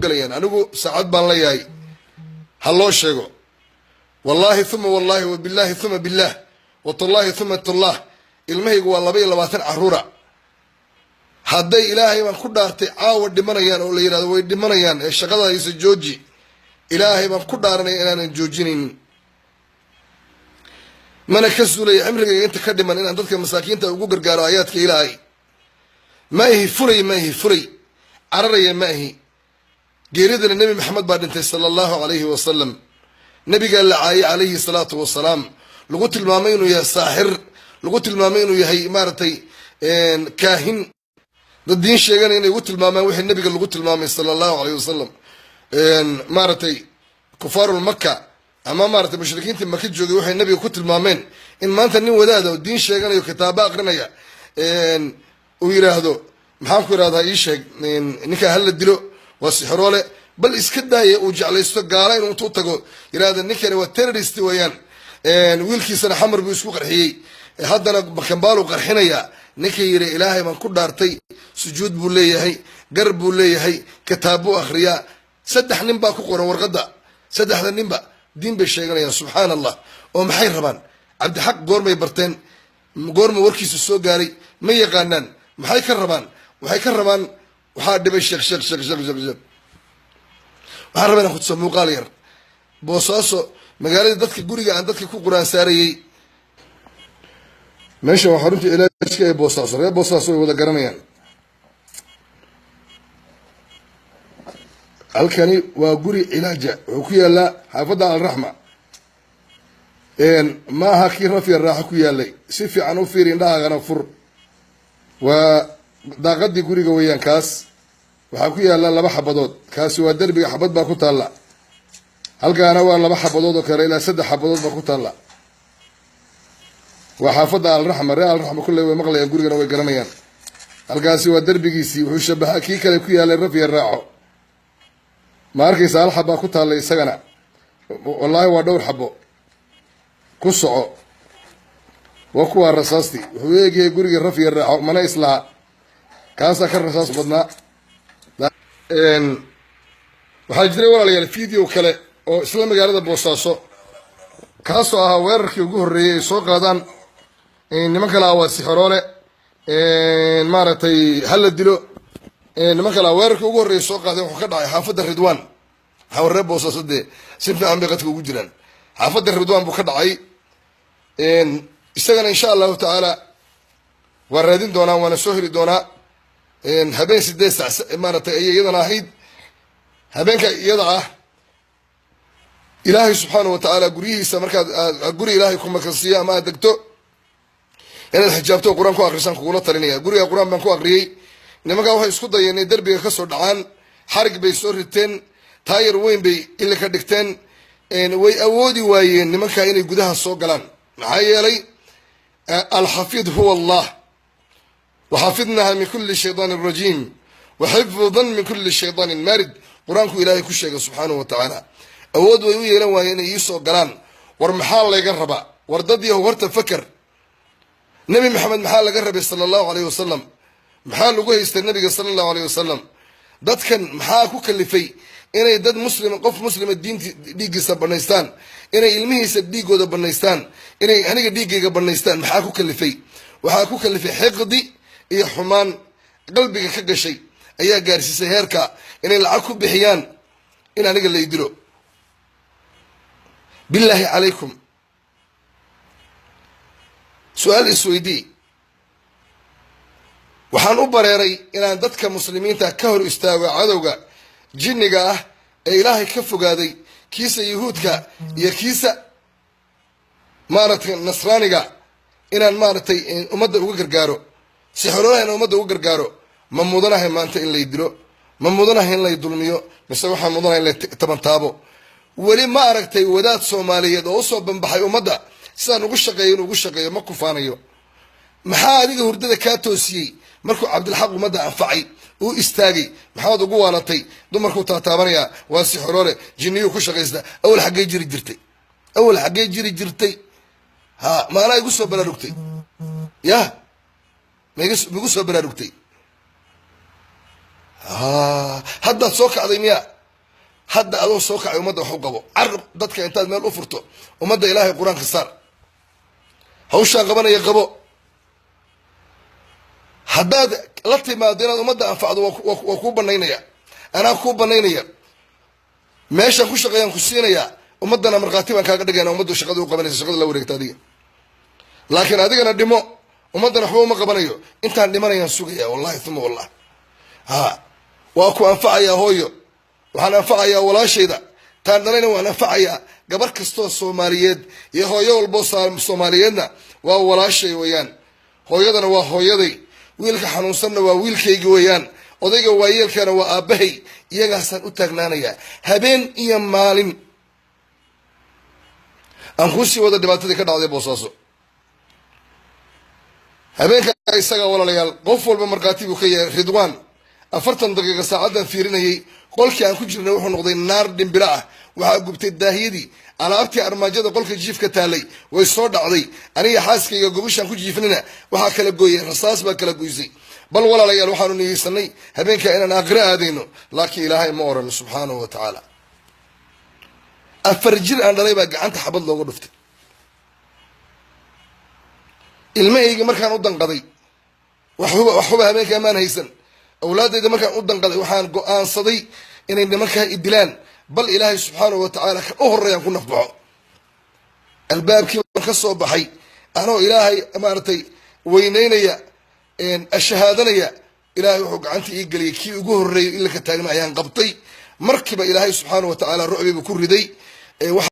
Galayaan, anigu saacad baan la yahay. Ha loo sheego. Wallaahi uma wallaahi, wabilaahi uma billaah, watullaahi uma tullah, ilmahaygu waa 22 caruura. Hadday, Ilaahay baan ku dhaartay, caawa dhimanayaan oo la yidhahdo way dhimanayaan ee shaqada haysa jooji, Ilaahay baan ku dhaaranaya inaanan joojinaynin, mana ka suulaya cimrigayga inta ka dhiman inaan dadka masaakiinta ugu gargaaro aayaadka Ilaahay. Ma ihi fulay, ma ihi fulay cararaya, ma ihi. Geeridana Nebi Maxamed baa dhintay, sala Allahu calayhi wasalam. Nebigaa la caayay, calayhi salaatu wasalaam, lagu tilmaamay inuu yahay saaxir, lagu tilmaamay inuu yahay, maaragtay, kaahin. Dad diin sheeganaya inay ugu tilmaamaan wixii nebiga lagu tilmaamay, sala Allahu alayhi wasalam, maaragtay, kufaarul Maka ama, maaragtay, mushrikiintii Maka joogay waxay nebiga ku tilmaameen, in maanta nin wadaada oo diin sheeganayo, kitaabo aqrinaya, uu yidhaahdo, maxaan ku yidhahdaa, ii sheeg, ninkaa hala dilo, waa sixiroole. Bal iska daaya uu jeclaysto gaala inuu intuu tago yidhahda ninkani waa terrorist weeyaan, wiilkiisana Xamar buu isku qarxiyey, haddana Kambaalu qarxinayaa. Ninkii yidhi, Ilaahay baan ku dhaartay, sujuud buu leeyahay, gar buu leeyahay, kitaab buu akhriyaa. Saddex nin baa ku qoran warqadda, saddexda ninba diin bay sheeganayaan. Subxaana Allah! Oo maxay rabaan? Cabdixaq goormay barteen? Goorma warkiisa soo gaaray? Ma yaqaanaan. Maxay ka rabaan? Waxay ka rabaan, waxaa dhibay sheekh, sheekh, sheekh, sheekh, sheekh, sheekh. Waxaan rabaa inaan kutuso muuqaal yar. Boosaaso, magaaladii dadka, guriga aan dadka ku Quraan saarayey. Meesha waa xarunta cilaajka ee Boosaaso. Reer Boosaaso way wada garanayaan. Halkani waa guri cilaaja, wuxuu ku yaalaa xaafadda Alraxma. Ma aha kii Rafiya Raaxo ku yaalay. Si fiican u fiiri, indhahaagana fur. Waa daaqadii guriga weeyaan. Kaas waxaa ku yaala laba xabadood. Kaasi waa derbiga, xabad baa ku taalla. Halkaana waa laba xabadood oo kale, ilaa saddex xabadood baa ku taalla. Waa xaafadda Alraxma. Reer Alraxma kulley way maqlayaan, gurigana way garanayaan. Halkaasi waa derbigiisii, wuxuu shabahaa kii kale ku yaalay Rafiya Raaxo. Ma arkaysa? Hal xabaa ku taalla isagana. Wallaahi waa dhowr xabo. Ku soco. Waa kuwaa rasaastii. Wuxuu eegyahay gurigii Rafiya Raaxo, mana islaha, kaasaa ka rasaas badnaa. Waxaa jiray, walaalayaal, video kale oo isla magaalada Boosaaso, kaasoo ahaa weerarkii ugu horreeyey ay soo qaadaan niman kale ah. Waa sixiroole, maaragtay, hala dilo. Niman kale ah weerarkii ugu horreeyay soo qaadeen wuxuu ka dhacay xaafadda Ridwan. Reer Boosaaso dee si fiican bay qadka ugu jiraan. Xaafadda Ridwan buu ka dhacay isagana. Insha Allahu tacaala waa raadin doonaa, waana soo heli doonaa. Habeen 8 sac, maaragtay, ayay iyadana ahayd. Habeenka iyada ah, Ilaahay subxaana wa tacaala guryihiisa markaad guri Ilaahay ku makansiiyo ama aad degto, inaad xijaabto oo Qur-aan ku akrisaan kugula talinaya. Guriga Qur-aan baan ku akriyey. Nimankaa waxay isku dayeen inay derbiga kasoo dhacaan. Xarig bay soo riteen, taayar weyn bay ili ka dhigteen. Way awoodi waayeen nimankaa inay gudaha soo galaan. Maxaa yeelay, alxafiid huwa Allah. Waxafidnaha min kuli shayطaan rajiim waxifdan min kuli shayطaanin maarid, Qur-aanku Ilaahay ku sheegay subxaanahu wa tacaala. Awood way u yeelan waayeen inay iisoo galaan. War maxaa layga rabaa? War dad yahow, horta faker. Nebi Maxamed maxaa laga rabay, sala Allahu alayh wasalam? Maxaa lagu haystay nabiga, sala Allahu alayh wasalam? Dadkan maxaa ku kalifay inay dad muslima, qof muslima diinti dhiiggiisa banaystaan, inay ilmihiisa dhiigooda banaystaan, inay aniga dhiiggayga banaystaan? Maxaa ku kalifay? Waxaa ku kalifay xiqdi iyo xumaan qalbiga ka gashay ayaa gaarsiisay heerka inay lacag ku bixiyaan in aniga lay dilo. Billaahi calaykum, su-aal isweydii. Waxaan u bareeray inaan dadka muslimiinta ka hor istaago cadowga jinniga ah ee Ilaahay ka fogaaday, kiisa Yuhuudka iyo kiisa, maaragtay, Nasraaniga, inaan, maaragtay, ummadda uga gargaaro, sixroolaha inaan ummadda uga gargaaro. Ma mudanahay maanta in lay dilo? Ma mudanahay in lay dulmiyo? Mise waxaan mudanahay in lay tabantaabo? Weli ma aragtay wadaad Soomaaliyeed oo usoo banbaxay ummadda sidaan ugu shaqeeyo inuu ugu shaqeeyo? Ma kufaanayo. Maxaa adiga hurdada kaa toosiyey markuu Cabdilxaq ummadda anfacay, uu istaagay? Maxaad ugu waalatay? Dumarkuu taataabanayaa, waa sixroole, jinniyuu ku shaqaysta. Awal xaggee jiri jirtay? Awal xaggee jiri jirtay? Ha, maanaa igu soo baraarugtay? Yah, maigu soo baraarugtay? Haddaad soo kacday miya? Hadda adoo soo kacay ummadda wax u qabo. Carab dadka intaad meel u furto, ummadda Ilaahay Qur-aanka saar, hawshaan qabanaya qabo. Haddaad la timaado inaad ummadda anfacdo, waa kuu banaynaya, anaa kuu banaynaya, meeshaan ku shaqeeyaan ku siinayaa, ummaddana markhaati baan kaaga dhigayna. Ummaddu shaqada u qabanaysa, shaqada la wareegta adiga. Laakiin adigana dhimo, ummaddana waxba uma qabanayo. Intaan dhimanayaan sugaya, wallahi uma wallah. Ha, waa ku anfacayaa hooyo, waxaan anfacayaa walaashayda taan dhalayna, waan anfacayaa gabar kastoo Soomaaliyeed iyo hooyo walboo Soomaaliyeedna waa walaashay weeyaan. Hooyadana waa hooyaday, wiilka xanuunsanna waa wiilkaygi weeyaan, odayga waayeelkana waa aabbahay. Iyagaasaan u taagnaanayaa habeen iyo maalin. Aan kuusii wada dhibaatadii ka dhacday Boosaaso habeenka isaga. Walaalayaal, qof walba markhaati buu ka yahay. Ridwaan 40 daqiiqa saacaddan fiirinayay, qolkii aan ku jirnay wuxuu noqday naar dhimbilo ah. Waxaa gubtay daahiyadii, alaabtii armaajada qolka jiifka taalay way soo dhacday. Aniga xaaskayga gobashaan ku jiifnina waxaa kala gooyay rasaas baa kala goysay. Bal walaalayaal, waxaanu niyeysanay habeenkaa inaan aakhiro aadayno, laakiin Ilaahay ma oran subxaanahu wa tacaala. 4 jir aan dhalay baa gacanta xabad looga dhuftay. Ilmahayga markaan u danqaday, waxhuba waxhuba habeenkaa maan haysan. Awlaadayda markaan u danqaday, waxaan go-aansaday inay nimankaa idilaan, bal Ilaahay subxaanahu wa tacaala kan u horreeyaan ku nafbaxo. Albaabkii baan ka soo baxay anoo Ilaahay maaragtay weyneynaya, ashahaadanaya. Ilaahay wuxuu gacanta ii geliyay kii ugu horreeyay, ilaka taagna ayaan qabtay. Markiiba Ilaahay subxaanahu wa tacaala rucbibu ku riday.